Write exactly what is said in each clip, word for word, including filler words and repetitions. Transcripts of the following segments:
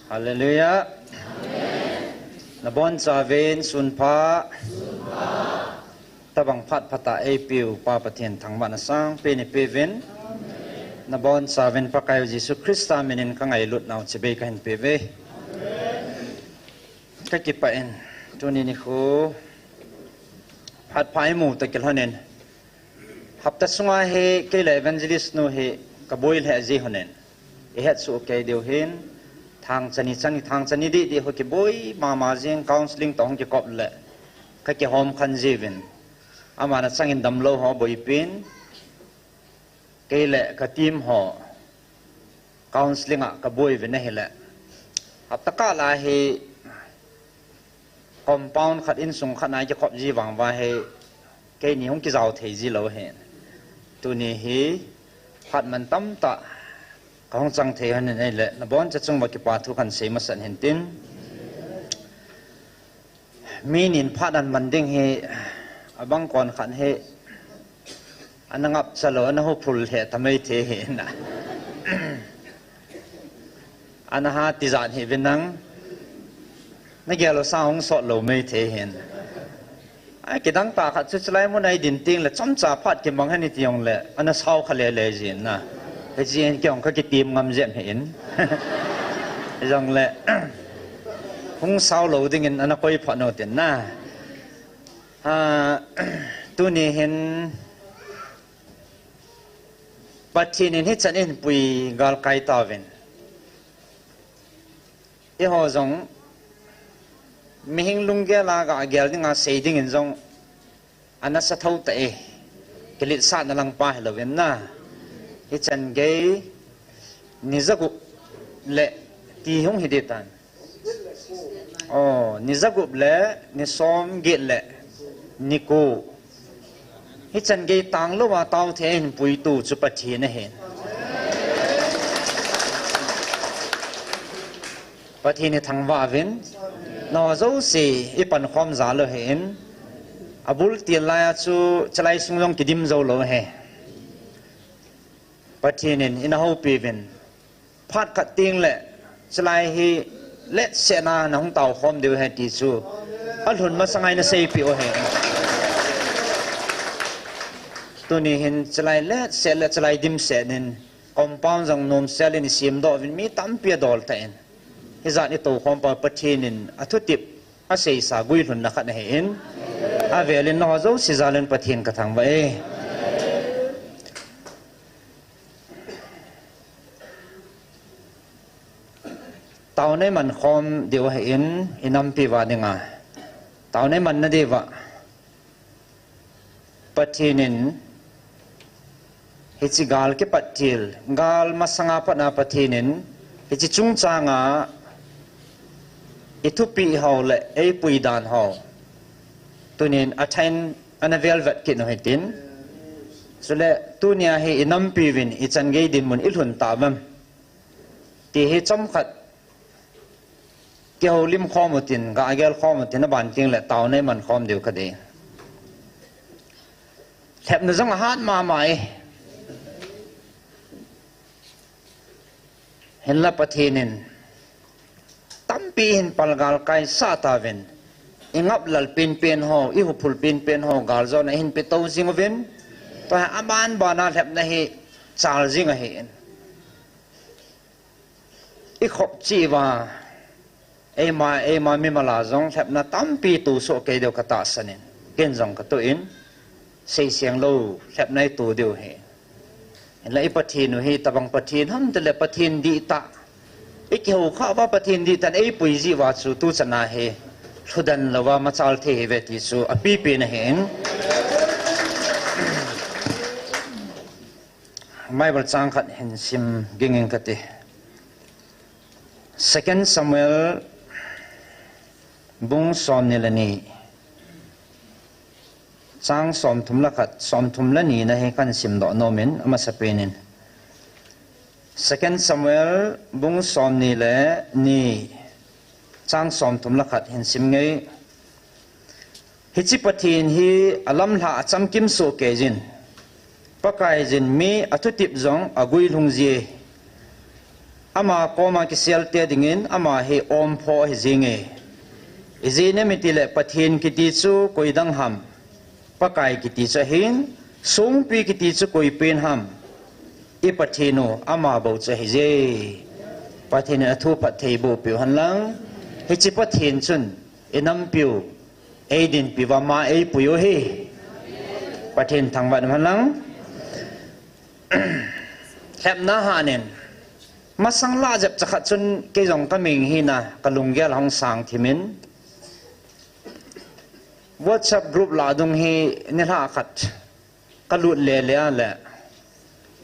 Hallelujah. Nabonchauvin sunpha. Tabang phat phatah eipeu Pa Pathen thangvahna sangpen ipeuvin. Nabonchauvin Pakaiu Jesu Christa minin kangailutnau chibai kahin peuve. Kakipah in, tuni nikho phat pha imu tah kilhonin, hapta sunga hi kei le evangelist nu hi kaboi lheh ji honin, ihetsoh kei diu hin, thangcha ni chang, thangcha ni didi ho kiboi mama jing, counselling toh hung kikop le kakihom khen jiuvin, aman achangin damlou ho boipin, kei le ka team ho counselling a kaboi uvin ahile, hapta kah lai hi compound khat, insung khat na ikikop ji vang uva hi keini hung kijao thei jilou ahin, tuni hi phat mantamtah kahung chang thei honin ahile naboncha chung uva kipa thu kahin sei masat hintin, mi nin phat ahin man ding hi abang kon khat hi ana ngapcha lou, ana huphul lheh ta mai thei ahin, ana ha tijat hih uvin nang, nagel u sang hung sot lou mai thei ahin. Akidang tah khat chu chulai muna idin tengle chomcha phat kimang hen iti jongle ana sao kha lele jin na, hiche hin kei jong kakitem ngam jep ahin, hijongle hung sao lou dingin ana koi phot u tin na, tuni hin Pathen in hichan in pui galkai tauvin, eiho jong mihing lunggel a gagel dinga sei dingin jong ana sa thou tah e, kiletsahna lang pa hilouvin na, hichan gei ni jagup le ti hung hi ding tan, ni jagup le ni somget le ni ko, hichan gei tanglouva taothei a ahin puitu chu Pathen ahin, Pathen ithangvah uvin, nangho jouse ipankhom jal u ahin, abul til laiya chu chulai sung jong kidim joulou ahi. Pathen in eina houpiuvin, phat khat tengle chulai hi letsetna nahung taokhom diu ahi ti chu alhun masanga eina seipeh u ahi. Tuni hin chulai letset le chulai dimset in compound jong nomsel in isemdoh uvin mi tampi adol tan, hijat itoukhompa Pathen in athutep aseisa guilhunna khat ahin, avel in nangho jouse jal in Pathen kathangvah e. Taona imankhom diu ahin, inampi uva dinga taona imanna diuva Pathen in hiche gal kipat til, gal masanga patna Pathen in hiche chungchanga ithupeh ho le eipui dan ho tunin athah in ana velvet kit u hitin, chule tunia hi inampiuvin ichan gei dinmun ilhun tauvem ti hi chomkhat kihoulim khom utin, gagel khom utin, aban tengle taona imankhom diu kadei. Lhepna jong ahat mama e. Hinla Pathen in tampi hin palgal kaisah tauvin, ingaplal penpen ho, ihuphul penpen ho galjona eihin petou jing uvin, tua hi aban bana lhepna hi chal jing ahin, ikhop cheh uva eima, eima mimal a jong lhepna tampi tosoh kei diu katahsan in, ken jong katoh in, seiseng lou lhepna ito diu ahi. Hinla iPathen u hi itobang Pathen ham tile Pathen dihtah, ikihoukhah uva Pathen dihtah in eipui jeh uva chu tuchana hi lhudan louva machal thei hive ti chu apipen ahin, Bible chang khat hin sim ging inge kati. Second Samuel bung somni le ni, chang somthum le khat, somthum le ni na hi kahin simdoh nomin, amasapen in Second Samuel bung somni le ni, chang somthum le khat hin sim inge. Hiche Pathen hi alamlhah achamkim sohkeijin, Pakaiyin mi athutep jong aguilhung jie. Ama koma kiselte dingin ama hi ompho ahi jinge. Ijeh inem itile Pathen kiti chu koidang ham, Pakai kiti chu ahin, Songpi kiti chu koipen ham, i Pathen u ama bou chu ahije. Pathen in athu phatthei boh peh u henlang. Hiche Pathen chun inampiu eidinpi uva ama eipui u ahi. Pathen thangvah in um henlang. Lhepna hanin, masang lah jep chakhat chun kei jong kaming hina kalunggel ahung sang thimin, WhatsApp group lah dung hi nilhah khat kalut lele a le,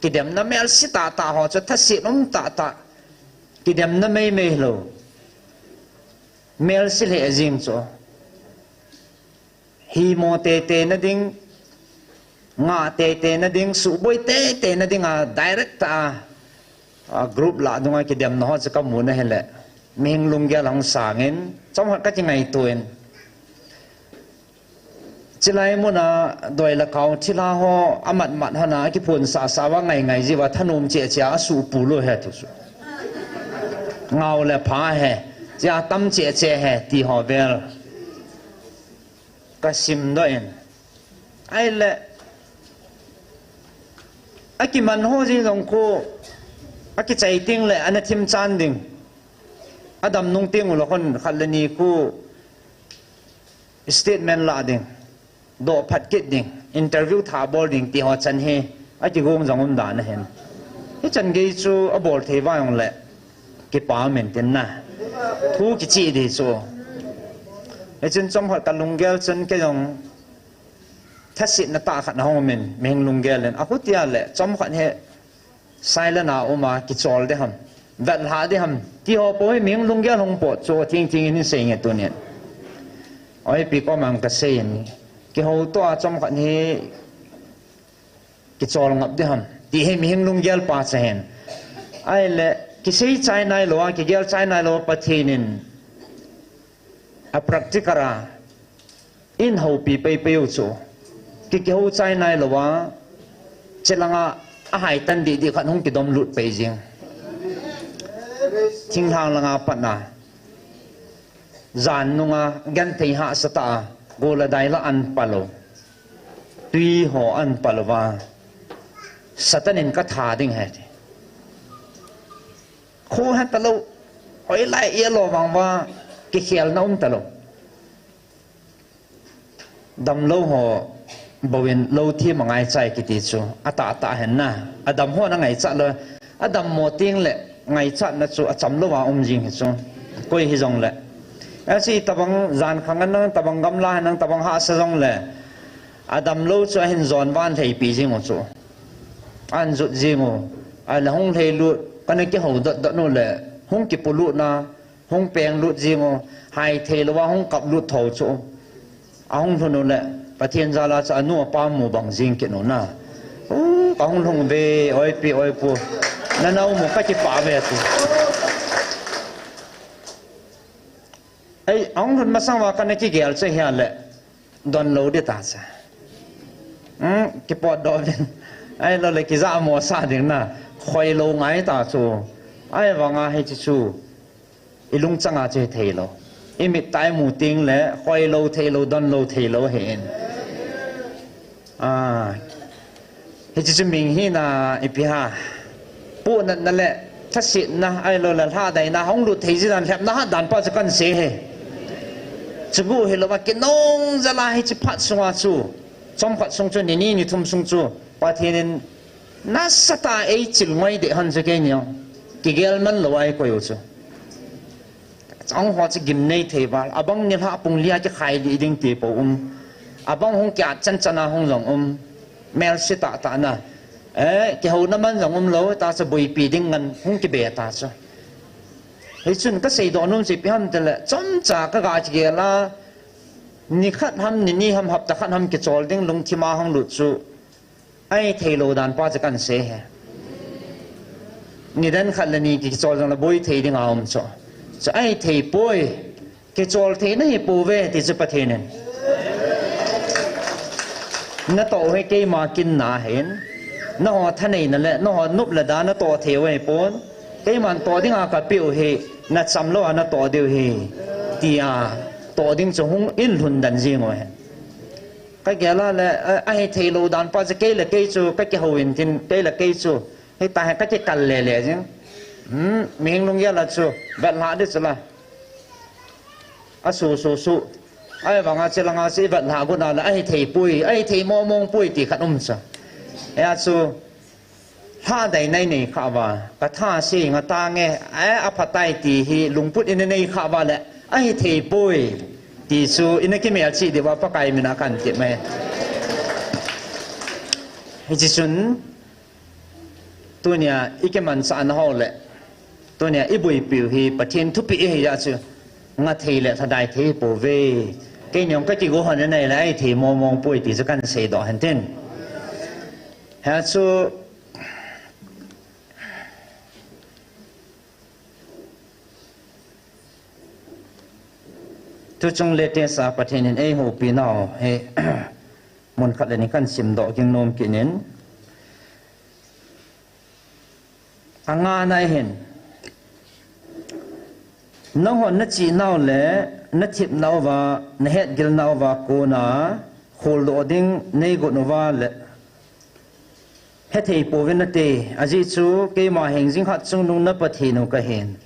kidemna melse tahtah ho chu, thaset um tahtah, kidemna meimei lou, melse lheh jeng chu, himo teitei na ding, ngah teitei na ding, suhboi teitei na dinga direct tah a, group lah dunga kidemna ho chu kamu na hile, mihing lunggel ahung sangin, chomkhat kakingaito in, chulai muna doi le kau thilha ho amatmat hon a akiphonsahsah uva ngaingai jeh uva thanom cheh cheh a asuhpul u ahi ti chu, ngao le pha ahi, chia tam cheh cheh ahi ti ho vel kasimdoh in, ahile, akiman ho jeng jong khu, akichai tengle ana thimchan ding, adam nung tengule khon khat le ni khu statement lah ding, doh phat kit ding, interview thah bol ding ti ho chan hi akigong jong um dan ahin, hichan gei chu abol thei uva jongle kipa um intin na, thu kicheh ding chu. Hichun chomkhat kalunggel chun kei jong thasetna tah khat ahung umin, mihing lunggel in, akhutia le chomkhat hi silent a um a, kichol ding ham, vetlhah ding ham ti ho pou hi mihing lunggel hung pot chu, thingthing in hin sei nge tunin. Oipi koma kasei in, kihoutoh a chomkhat hi kichol ngap ding ham ti hi mihing lunggel pa chu ahin. Ahile, kisei chai nailou a, kigel chai nailou a, Pathen in a practical a eihoupi peipei u chu, ki, kihou chai nailou a, chelanga ahaitan didi khat hung kidom lut pei jeng, thinglhang langa patna, jan nunga genthei hahsatah a, gol le dai la an pal u, twi ho an pal uva, Satan in katha ding ahi ti, kho hetalou, hoilai ilo vang uva, kikhelna um talou, damlou ho bouvin lou thim angaichai kiti chu atahtah ahin na. Adam ho ana ngaichat lou, adammo tengle ngaichatna chu achamlou a um jeng hi chu, koi hijongle. Ahi, tobang jankhang a nang, tobang gamla a nang, tobang hahsa jongle, adamlou chu ahin jon uva ahin lheipi jeng u chu, ahin jot jeng u, ahile hung lheilut, kana kihou dotdot u le, hung kipulutna, hung penglut jeng u, hai theilouva hung kaplut thou chu, ahung lhun u le, Pathen jal a chu anu apa mu bang jeng kit u na. U, kahung lhung uve, oipi oipu, nanao mu, kakipah uve ti. Ei, ahung lhun masang uva kana kigel chu ahile, donlou ding ta chu, kipotdoh uvin, ahiloule kijahmosah ding na, khoilou ngai ta chu. Ahivanga hiche chu ilungchanga chu hitheilou, imit tah a imu tengle khoilou theilou, donlou theilou ahin. Hiche chu mihing hina ipi ham, pohnatna le thasetna ahiloule lhahdaina hung lut thei jeh dan, lhepna hatdan pa chu kahin sei ahi. Chuguh hilouva kinung jal a hiche phat sunga chu, chomkhat sung chu, nini nithum sung chu, Pathen in nasatah a eichil ngoi deh hon chu keini, kigel manlou a eikoi u chu. Chang ho chu gimnei thei val, abang nilhah pung li a kikhai lih ding ti pou um. Abang hung kiat chanchan a hung jong um. Melse tahtah na, kihouna man jong umlou, ta chu boipi ding ngen hung kibe ta chu. Hichun kaseidoh nom chu ipi ham tile, chomcha kaga kigel a, nikhat ham, nini ham, hapta khat ham kichol ding lungthim a hung lut chu, ahitheilou dan pa chu kahin sei ahi. Nidan khat le ni kichol jongle boi thei dinga um chu, chu ahitheipoi. Kichol thei nahipouve ti chu Pathen in natoh u hi keima kinna ahin. Nangho thaneina le nangho nop le da natoh thei u ahipon. Keiman toh dinga kapeh u hi, nacham lou a natoh diu ahi, tia toh ding chu hung inlhun den jing u ahi. Kagel a le, a, ahithei lou dan pa chu kei le kei chu, kakihou in tin, kei le kei chu, hitahi kakikal lele jing. Hmm, mihing lunggel a chu, vetlhah ding chu la. Asu, su, su. Ahivanga chulanga chu ivetlhah got a le, ahithei poi, ahithei mong mong poi ti khat um chu. Hia chu, lhadai nei nei kha uva, katha se ngatange, eh, aphatai ti hi lungput in nei kha uva le, ahithei poi, ti chu ina kimelchih diuva Pakai mina kan tep e. Hiche chun, tunia ikimanchahna ho le, tunia iboipiu hi Pathen thupeh ahi jeh chu, ngathei le lhadai thei pouve. Keini jong kakigo hon anei le, ahithei mong mong poi ti chu kan seidoh hen tin. Hia chu, tuchung latest a Pathen in eihoupi nau hi, mun khat le ni kan simdoh ging nom kit in. Angana hin, nanghon nachih nau le nathip nauva, nahetgil nauva kona kholdoh ding neigot uva le, hethei pouvin nate, ajeh chu keima hing jingkah chungnung na Pathen u kahin.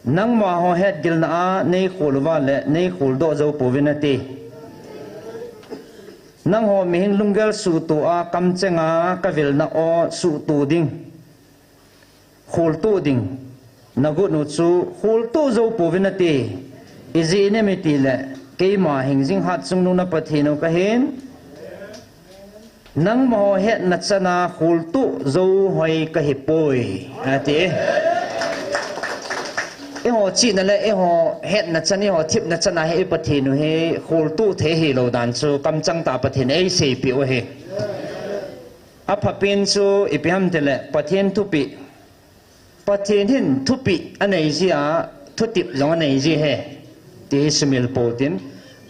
Nangma ho hetgilna a neikhol uva le neikholdoh jou pouvin nate. Nangho mihing lunggel suhtoh a kamchenga kavilna o suhtoh ding, kholtoh ding nagot u chu kholtoh jou pouvin nate. Ijeh inem itile keima hing jingkah chungnung na Pathen u kahin. Nangma ho hetna chana kholtoh jou hoi kahipoi, ati. Eiho chihna le eiho hetna chan, eiho thipna chana hi i Pathen u hi kholtoh thei hilou dan chu kamchang tah a Pathen in eiseipeh u ahi. Aphapen chu ipi ham tile Pathen thupeh. Pathen hin thupeh anei jia, thutep jong anei ji ahi, ti hi sumil pou tin.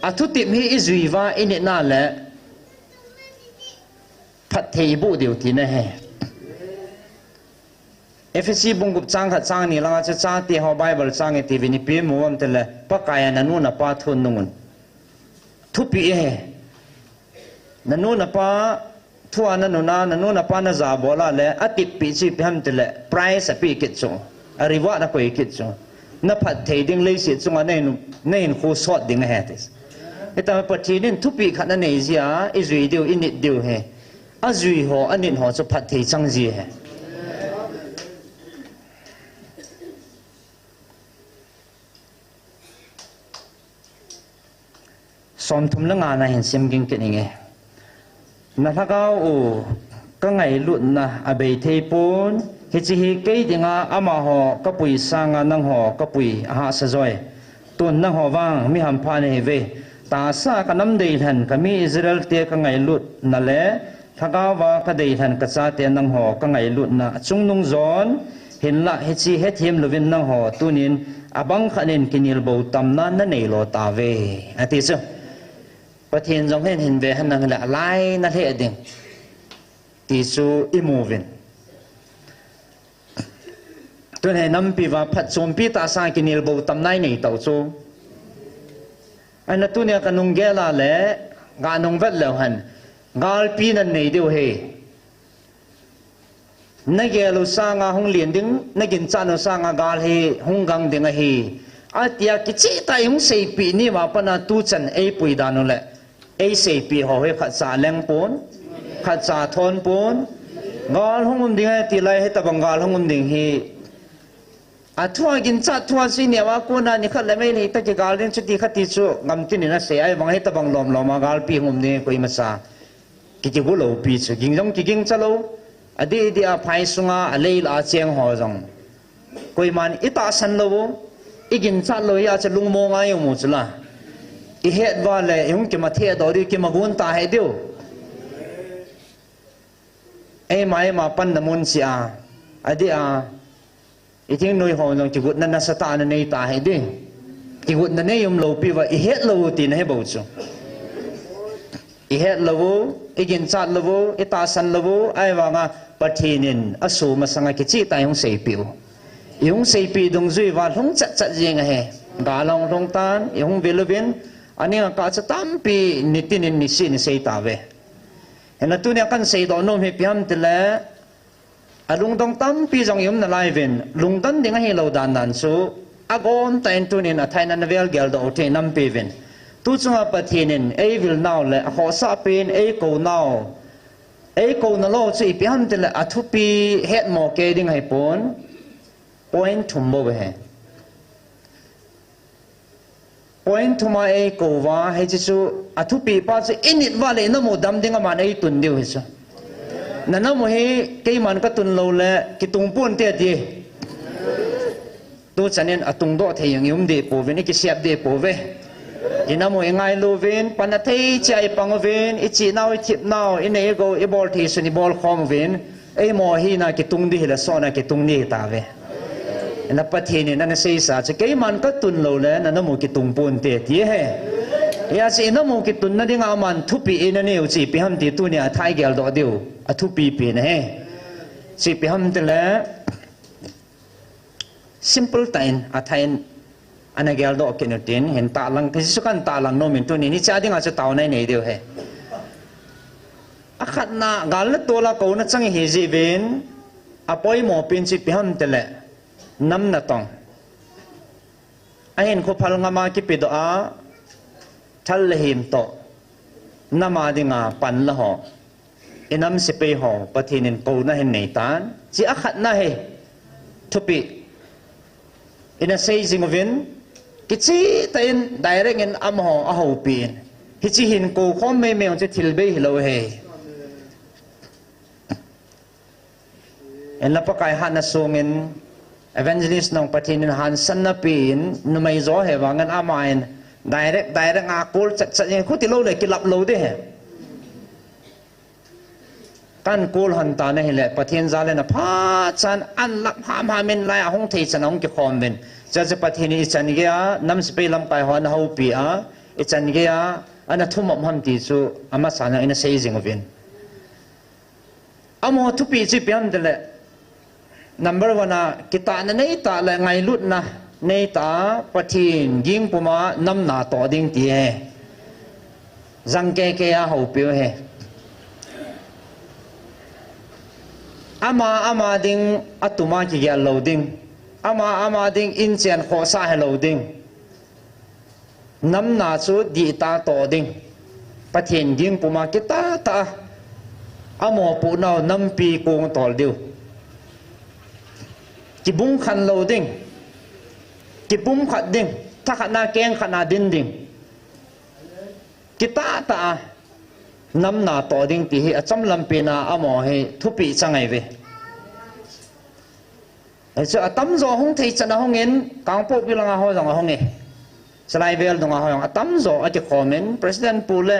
Athutep hi ijui uva init na le phatthei iboh diu tina ahi. Ephesi bung gup chang khat chang ni langa chu, chate ho Bible chang iti uvin ipi imu uvam tile, Pakai a nanu napa thunungun. Thupeh ahi. Nanu napa thu a nanun a, nanu napa najabol a le, ateppeh chu ipi ham tile, prize apeh kit chu, a reward akoi kit chu. Naphatthei ding leiset chunga nahin, nahinkho sot ding ahi ti. Hitia Pathen in thupeh khat anei jia, ijui diu, init diu ahi. Ajui ho, anit ho chu phatthei chang ji ahi. Somthum le ngana hin sim ging kit inge. Na lhagao u kangailutna abei thei pon, hiche hi kei dinga amaho kapui sanga nangho kapui ahahsa joi. Tun nangho vang mi hampha nahiuve. Tahsa kanam deilhen kami Israel te kangailutna le lhagao va kadeilhen kachate nangho kangailutna achungnung jon, hinlah hiche hethem louvin nangho tunin abang khat in kinelbou tamna nanei lo tauve, ati chu. Pathen jong hin hin ve hen lang hile alai nalheh ding ti chu imu uvin. Tun hi nampi uva phatchompi tahsa kinelbou tamna inei tau chu. Ahina tunia kanung gel a le, kanung vet leu hen, galpi nanei diu ahi. Nagel u sanga hung len ding, naginchat u sanga gal hi hung gang ding ahi, atia kicheh tah a ihung seipeh ni uva pat a tuchan eipui dan u le, eiseipeh ho hi khatcha aleng pon, khatcha athon pon. Gal hung um ding ahi ti lai, hitobang gal hung um ding hi. Athua ginchat thua chu ineh uva kona nikhat le mailei tah kigal ding chuti khati chu gamtin in asei, ahivang hitobang lom lom a galpi hung um ding koimacha kiti gu lou pi chu, ging jong kiging cha lou. Adih dih a phai sunga alei lah a cheng ho jong koiman itahsan lou u, iginchat lou hi a chu lungmong a ium u chu la. Ihet uva le ihung kimatheh doh diu, kimagon ta hih diu. Eima eima panna mun cheh a, adih a, ithingnoi ho jong kigotna nasatah a nanei ta hih ding. Kigotna nei um lou pi uva ihet lou u tina hi bou chu. Ihet lou u, iginchat lou u, itahsan lou u, ahivanga Pathen in asoh masanga kicheh tah a ihung seipeh u. Ihung seipeh dungjui uva lhung chatchat jeng ahi. Gal ahung lhung tan, ihung vil uvin, aning a kah chu tampi nitin in niseh in isei tauve. Hinla tunia kahin seidoh nom hi ipi ham itile, alungdong tampi jong i um nalai uvin, lungdon ding ahilou dan dan chu, agom tah in tunin athah in ana vel geldoh u thei nampi uvin. Tu chunga Pathen in eivil nau le akhohsah pen eikou nau, eikou nalou chu ipi ham itile athupi hetmo kei ding ahipon, point thum bou ahi. Point thum a eikou uva, hiche chu athupi pa chu init uva le inam u dam ding aman eitun diu ahi chu. Nanam u hi keiman katun lou le kitung ponte ati. Tuchan in atungdoh thei jong i um deh pouvin, ikisep deh pouve. Inam u ingailu uvin, pan athei cheh a ipang uvin, ichehnau, ithipnau, inei igou, ibol thei sun ibol khom uvin, eimo hina kitung ding hile sohna kitung ding ahitauve. Hinla Pathen in ana seisa chu keiman katun lou le nanam u kitung ponte ati ahi. Hijeh chun inam u kitunna dinga aman thupeh eina neiu chu ipi ham ti tunia athah i geldoh diu, athupi pen ahi. Chu ipi ham itile, simple tah in athah in ana geldoh kit utin, hin tahlang, Jesu kahin tahlang nom in tunin hiche a dinga chu taona inei diu ahi. Akhatna, gal le tol a kouna chang ihi jeh uvin, apoimo pen chu ipi ham itile, nam natong. Ahinkho phal ngam a kipedoh a, thal le hem toh, nam a dinga panla ho, inam sepai ho, Pathen in kouna ahin neitan, chu akhatna ahi, thupeh ina sei jing uvin, kicheh tah in direct in amaho ahoupi in, hiche hin kou khom meimei jong chu thil bei hilou ahi. Hinla Pakai hatna sungin, Evangelist nung Pathen in hansanna apen, numei jo ahi vangin aman direct, direct a call chat chat in, khuti lou le kilap lou ding ahi. Kahin call lhon tan ahile, Pathen jal in aphat chan ahin lap hamham in, lai a hung thei chan a hung kikhom uvin. Chuche chu Pathen in ichan geiya nam sepai lamkai ho ana houpi a, ichan geiya ana thumop ham ti chu amasan jong ina sei jing uvin. Amaho thupi chu ipi ham itile, number one a, kitahna neitah le ngailutna neitah a, Pathen ging puma nam natoh ding ti ahi. Jang keikei a houpiu ahi. Ama, ama ding atuma kigel lou ding. Ama, ama ding inchen khohsah helou ding. Namna chu dihtah toh ding. Pathen ging puma kitah tah a, amopohnau nampi kong tol diu. Kibung khan lou ding. Kipumkhat ding. Thakhatna kengkhatna din ding. Kitah tah a namna toh ding ti hi achom lampi na amaho hi thupi chang ahi ve. Hichu atamjo hung thei chan a hung in, Kangpokpi langa ho jong ahung e. Salai vel dunga ho jong atamjo akikhom in, President pu le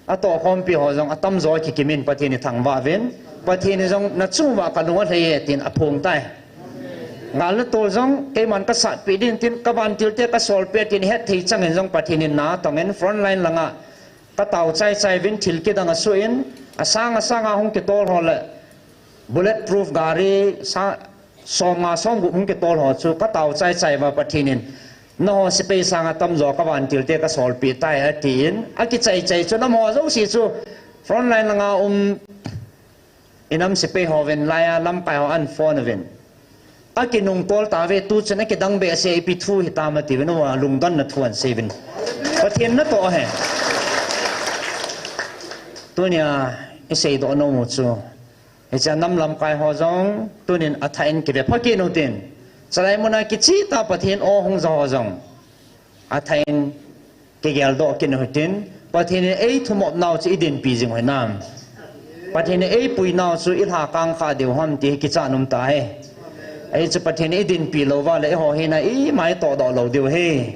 atohkhompi ho jong atamjo akikim in Pathen ithangvah uvin. Pathen in jong nachung uva kalung alhai e tin aphong tai. Ngal le tol jong keiman kasatpi ding tin, kavantil te kasolpi tin, hetthei chang in jong Pathen in natong in frontline langa katao chaichai uvin thil kidang asoh in, asang asang a hung kitol ho le bullet proof gari sa, som nga som gup hung kitol ho chu katao chaichai uva Pathen in, naho sepai sanga tamjo kavantil te kasolpi tai atin, akichaichai chu amaho jouse chu frontline langa um inam sepai ho uvin laiya lamkai ho ahin phone uvin. Akinung tol tauve, tuchan akidang behseh ipi thu hitam atiuvin, alungdonna thu ahin sei uvin. Pathen natoh ahi. Tunia iseidoh nom u chu, hiche a nam lamkai ho jong tunin athah in kive pha kit u tin. Chalai muna kicheh tah Pathen o hung ja ho jong athah in kigeldoh kit u hitin, Pathen in eithumop nau chu idinpi jing u hinam? Pathen in eipui nau chu ilha kang kha diu ham ti hi kichat um tah ahi. Hichu Pathen in idinpi lou uva le eiho hina ima itohdoh lou diu ahi.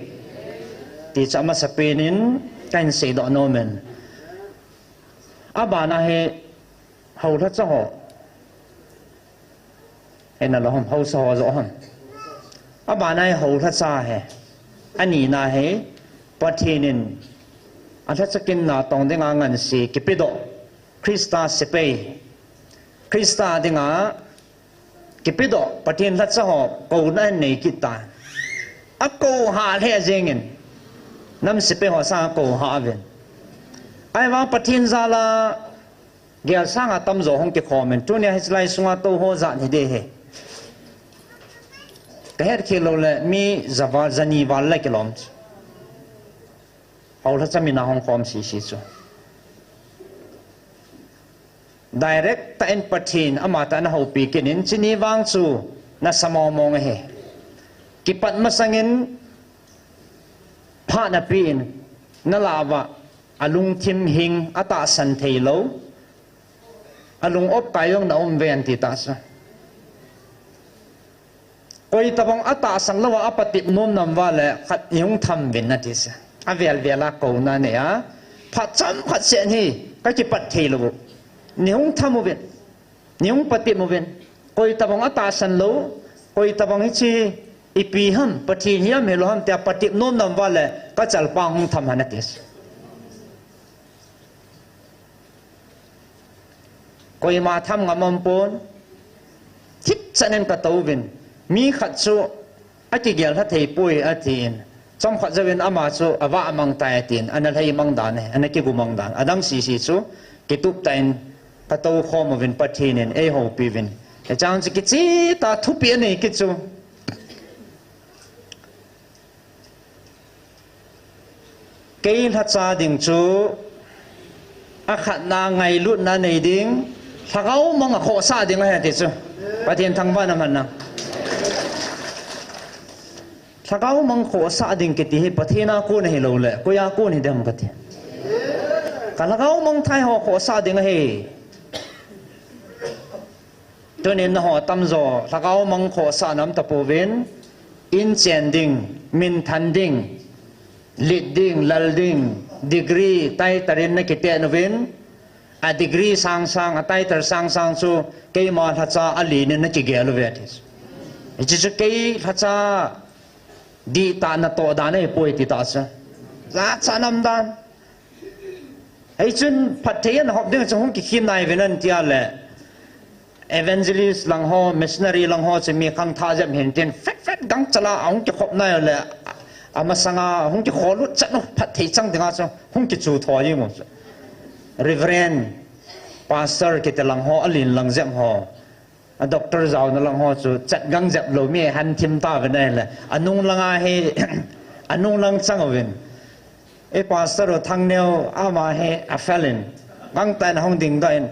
Ti chu amasapen in kahin seidoh nom in. Abana hi houlhacha ho. Eina lou ham, haosa ho joh ham. Abana hi houlhacha ahi. Anina hi Pathen in alhacha kin natong dinga ngansi kipedoh Christa sepai. Christa dinga kipedoh Pathen lhacha ho kouna anei kit ta. Akou ha lheh jengin. Nam sepai ho sanga akou ha uvin. Ahivang Pathen jal a gel sanga tamjo hung kikhomin. Tunia hiche lai sunga tou ho jat hi ding ahi. Kahet khel lou le mi ja val, ja ni val le kilom. Hou lhacha mina hung khom sisi chu. Direct tah in Pathen amatah ana houpi kit in, chuni vang chu nasa mong mong ahi. Kipat masangin phat napen, nalah uva alungthim hing, atahsan thei lou, alung opkai jong na um uve ati tah chu. Koi tabang atahsan louva apatep nom nam uva le khat nei hung tham uvin ati chu. Avel vel a kouna nei a. Phat chomkhat seh hi kakipat thei lou u. Nei hung tham uvin. Nei hung patep uvin. Koi tabang atahsan lou, koi tabang hiche ipi ham, Pathen hiam hilou ham tia patep nom nam uva le kachalpang hung tham hen ati chu. Koima tham ngam aum pon, thipchan in katou uvin. Mi khat chu akigel lha thei poi atin. Chomkhat jouvin ama chu avah mang tai atin. Ana lhai mang dan e, ana kigu mang dan. Adang sisi chu kitup tah in katou khom uvin Pathen in eihoupi uvin. Hiche chang chu kicheh tah thupeh anei kit chu. Kei lhacha ding chu, akhatna ngailutna nei ding, lhagao mang a khohsah ding ahi ati chu. Pathen thangvahna man lang. Lhagao mang khohsah ding kiti hi Pathen a kon ahilou le, koi a kon hi dem kati. Ka lhagao mang thai ho khohsah ding ahi. Tunin nangho atamjo, lhagao mang khohsah na um tapouvin, in chen ding, min than ding, lit ding, lal ding, degree, title in nakiten uvin, a degree sang sang, a title sang sang chu, keima lhacha alen in nakigel uve ati. Hiche chu kei lhacha dihtah natoh dan ahipoi ti tah chu. Jachat nam dan. Hichun phatthei ana hop ding chu hung kikhem nai uvin atia le. Evangelist lang ho, missionary lang ho chu mi khangthah jep hin tin fet fet gangchal a hung kikhop nai le. Amasanga hung kikholut chat u phatthei chang dinga chu hung kichu thoi jeng u chu. Reverend, Pastor kiti lang ho, alen lang jep ho. A doctor jaona lang ho chu chat gang jep lou mi han thim tauvin ahile. Anung langa hi, anung lang chang uvin. E pastor u Thangneo ama hi a fel in. Gangtah in ahung dingdoh in.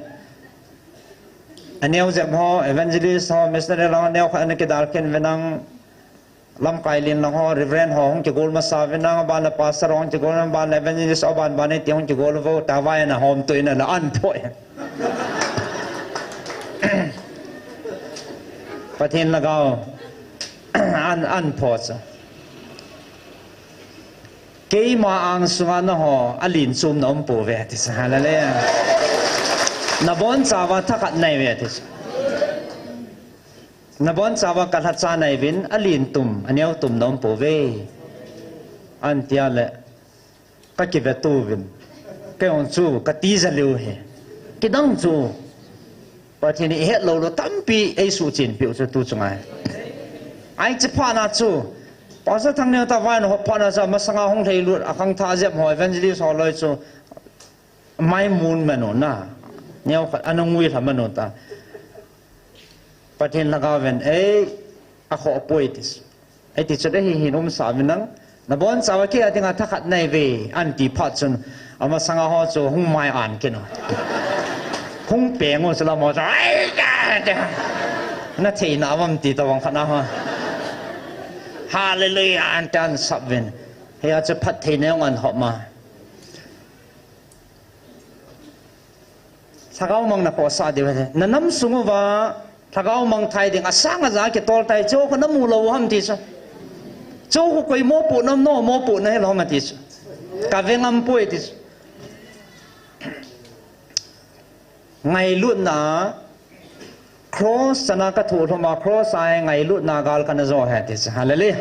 Aneo jep ho, evangelist ho, missionary lang ho, neo khat ana kidal khen uvin lang. Lamkai len lang ho, reverend ho, hung kigol masa uvin lang, aban le pastor ho, hung kigol, aban le evangelist, aban ban e ti hung kigol uvo, tavai ana hom tu in ala an pho. Pathen lhagao, an, an pho chu. Keima angsunga nangho, alen chom na um pouve, ati chu, hallelujah. Nabonchauva thakhat nai uve, ati chu. Nabonchauva kalhacha nai uvin, alen tum, aneo tum na um pouve. Ahin tia le, kakiveto uvin. Kei jong chu, kati jaliu hi. Kidang chu, Pathen in ihet lou lou tampi eisuhchenpeh u chu tu chunga hi. Ahi, hiche phat na chu, Pastor Thangneo tavai ana hop phat na chu, amasanga hung lhailut, akhangthah jep ho, evangelist ho loi chu, mai mun manu na. Neo khat ana ngui lha manu ta. Pathen lhagao vin, ei, akhoh poi ti. Eiti chun, ei, hin umsah uvin lang. Nabonchauva kei a dinga thakhat nai uve, ahin ti phat chun. Amasanga ho chu hung mai an kit u. Hung peng u chu lam ho chu. Ai, ya, ya. Nathei na avam ti tobang khat na ho. Hallelujah, ahin ti ahin sap uvin. Hia chu phatthei na jong ahin hop ma. Lhagao mang nakhohsah diu ahi. Nanam sung uva, lhagao mang thai ding, asang aja kitol thai, chu khu namu lou ham ti chu. Chu khu koi mopohna, no mopohna hilou ham ati chu. Kave ngam poi ti chu. Ngailutna, Cross chana kathoh lhom a, cross a ngailutna gal kana jo ahi ti chu. Hallelujah.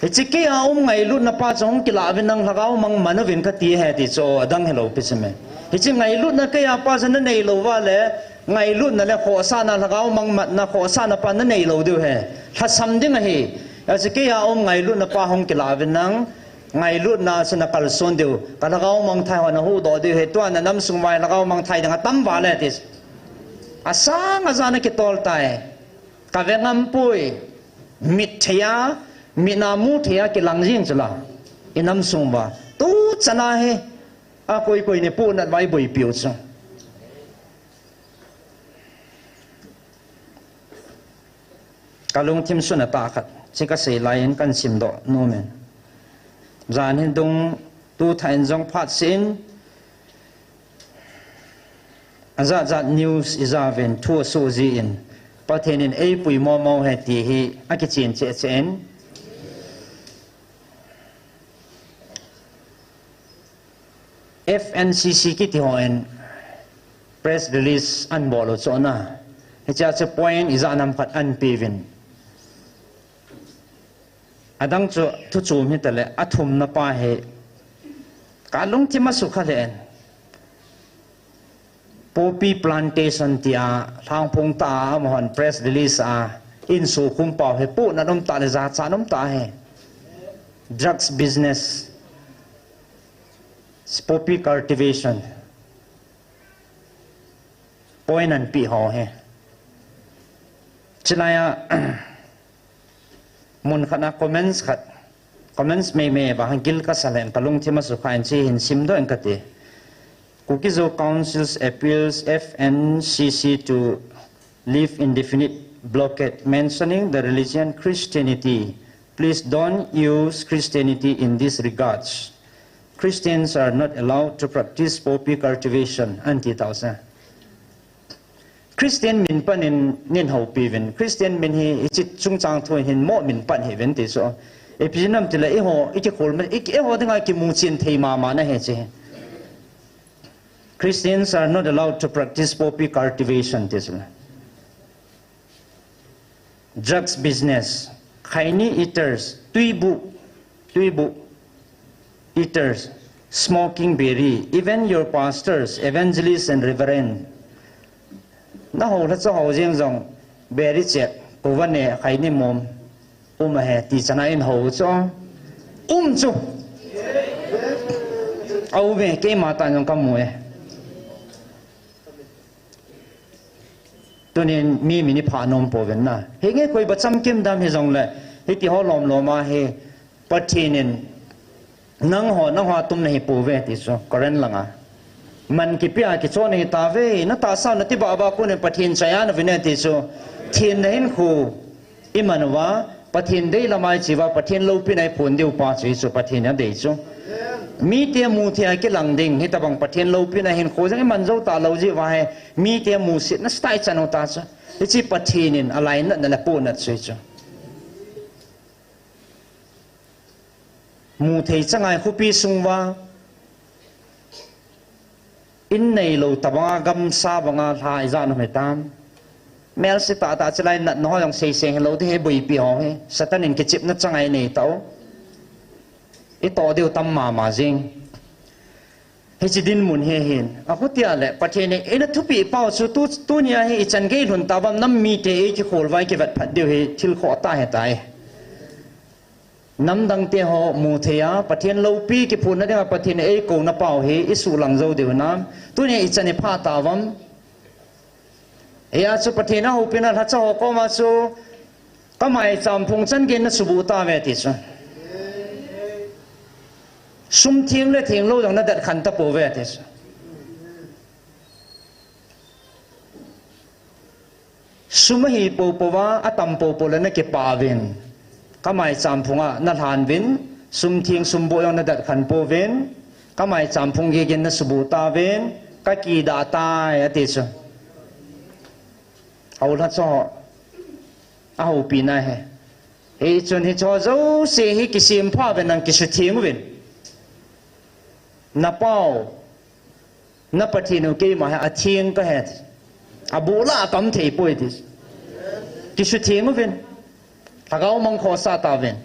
Hiche kei a um ngailutna pa chu hung kilah uvin lang lhagao mang man uvin kati ahi ti chu, adang hilou pi chu me. Hiche ngailutna kei a pa chu nanei lou uva le, Ngailutna le khohsahna, lhagao mang matna, khohsahna pa nanei lou diu ahi. Lhasam ding ahi. Achu keiya um ngailutna pa hung kilah uvin lang, ngailutna chu nakalson diu. Ka lhagao mangthai ho nahuhdoh diu ahi. Tua nanam sung uva lhagao mangthai ding atam val e ti. Asang aja nakitol tai. Kave ngam poi. Mit thei a, mit na mu thei a kilang jing chu la. Inam sung uva. Tuchan a hi. Akoi koi ni pu nat vai boipiu chu. Ka lungthim suna tah khat, chi kasei lai in kan simdoh nom in. Jan hi dung tu thah in jong phat sin, ajat jat news ija uvin thu asoh jin, Pathen in eipui momo ahi ti hi akichen cheh cheh in. F N C C kiti hon press release anabol u chu ana. Hichea chu point ijat nam khat anapeh uvin. Adang chu thu chom hitaleh athumna pa hi ka lungthim asukha lheh in. Poppy plantation tia lhangphong tah a amahon press release a insukhum pau hi pohnat um tah le jachat um tah hi. Drugs business. Poppy cultivation. Point anapeh ho hi. Chulai a, mun khat a comments khat, comments meimei vang gil kasa lheh in ka lungthim asukha in chi hin simdoh ing kati. Kuki-Zo Council's appeals F N C C to lift indefinite blockade mentioning the religion Christianity. Please don't use Christianity in this regards. Christians are not allowed to practice poppy cultivation, anti tausa. Christian min pan in neihoupi uvin. Christian min hi hiche chungchang thu hin mo min pan hih uvin ti chu. Ipi jeh ham itile eiho, ikikhol ma, iki, eiho dinga kimuchen thei mama na ahi chu. Christians are not allowed to practice poppy cultivation, ti chu. Drugs business, khaini eaters, tuibu, tuibu eaters, smoking biri, even your pastors, evangelists and reverend. Nahou lhacha ho jeng jong biri chep, kuvane, khaini mom, um ahi, ti chan a eihou chu. Um chu. Aum e, keima tah jong kamu e. Tunin mi min ipha nom pouvin na. Hinge koi bachamkim dam hijongle, hiti ho lom lom a hi Pathen in nangho, nangho atum nahi pouve ti chu, Korin langa. Man kipe a kichon nahi tauve, natahsa u nati baba konin Pathen chai a nauvin e ti chu. Thenna hinkho iman uva, Pathen deilam a iche uva, Pathen loupina iphon diu pa chu hichu Pathen in adei chu. Mite muthei a kilang ding, hitobang Pathen loupina hinkho jong iman jou talou jeh uva hi, mite musetna style chan u ta chu. Hiche Pathen in alainatna le pohnat chu hichu. Muthei chang a khopi sung uva, in neilou tobanga gamsa banga lha ijat um hitam. Melse tahtah chulai natna ho jong seiseng hilou ding hi boipi ho hi. Satan in kichepna chang a inei tau. Itoh diu tam mama jing. Hiche dinmun hi ahin. Achuti a le, Pathen in eina thupeh pau chu tu, tunia hi ichan gei lhun tauvam nam mite ikikhol uva ikivet phat diu hi thil khoh tah ahitai. Namdangte ho muthei a, Pathen loupi kiphonna dinga Pathen in eikouna pau hi isuhlang jou diu hinam. Tunia ichan iphah tauvam. Hia chu Pathen ahoupina lhacha ho koma chu, kamaicham phung chan gei in nasuboh tauve ti chu. Sum theng le thenglou jong nadat khen tapouve ti chu. Sum ahi poupou va, atam poupou le nakipah uvin. Kamaicham phunga nalhan uvin, sum theng sum boh jong nadat khen pouvin. Kamaicham phung gei gei in nasuboh tauvin, kakidah tai ati chu. Hou lhacha ho ahoupina ahi. Hichun hicheho jouse hi kisempha uvin nang kisutheng uvin. Napau, na Pathen u keima hi atheng kahi. Abola akam thei poi ti. Kisutheng uvin. Lhagao mang khohsah tauvin.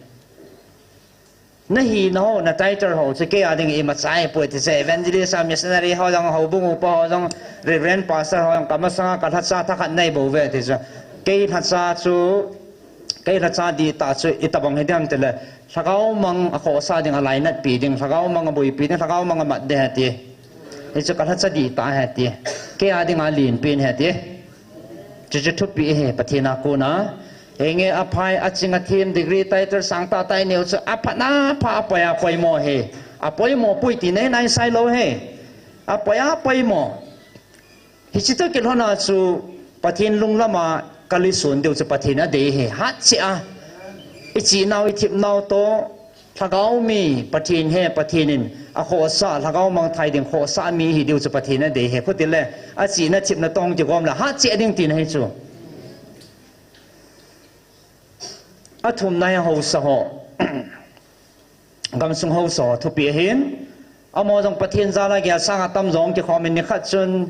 Nahi naho, na title ho chu kei a ding imacha ahipoi ti chu, evangelist a, missionary ho jong, houbung upa ho jong, reverend pastor ho jong, kamasanga kalhacha thakhat nei bou ve ti chu. Kei lhacha chu, kei lhacha dihtah chu itobang hi ding ham tile, lhagao mang akhohsah ding, alainatpi ding, lhagao mang aboipi ding, lhagao mang amat ding ahi ti. Hichu kalhacha dihtah ahi ti. Kei a dinga lenpen ahi ti. Chuchu thupi ahi, Pathen a kona. Henge aphai, aching athem, degree, title sangtah tah ineiu chu aphatna pha, apoi a poimo ahi. Apoimo poi tina hi naisai lou ahi. Apoi a poimo. Hiche toh kilhona chu Pathen lunglam a kal isun diu chu Pathen adei ahi. Hatcheh a. Ichenau, ithipnau toh, lhagao mi Pathen ahi, Pathen in akhohsah, lhagao mangthai ding khohsah mi ihi diu chu Pathen adei ahi. Khutile, achena thipna toh kigom le hatcheh ding tina ahi chu. Athumna hi haosa ho. Gamsung haosa ho thupi ahin. Amaho jong Pathen jal a gel sang atamjo kikhomin nikhat chun,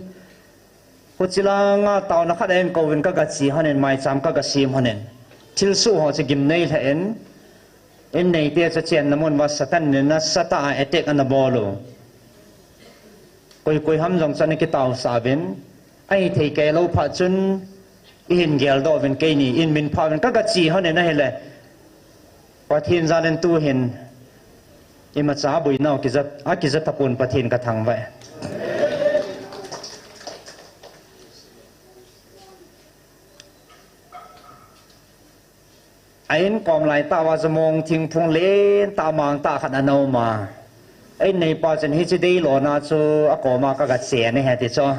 huche langa taona khat a einkouvin kagache lhonin, maicham kagasem lhonin. Thilsoh ho chu gimnei lheh in, inneite chu chenna mun uva Satan in nasatah a attack anabol u. Koi koi ham jong chu ana kitaosah uvin, ahithei keilou phat chun, ihin geldoh uvin keini, in minphah uvin kagache lhonin ahile, Pathen jal in tuhin, imacha aboinau akija, akija tapon, Pathen kathangvah e. A inkom laitah uva chu mong thingphung lentah mangtah khat ana um a. Einneipa chun hiche deilona chu akoma kagachen ahi ti chu.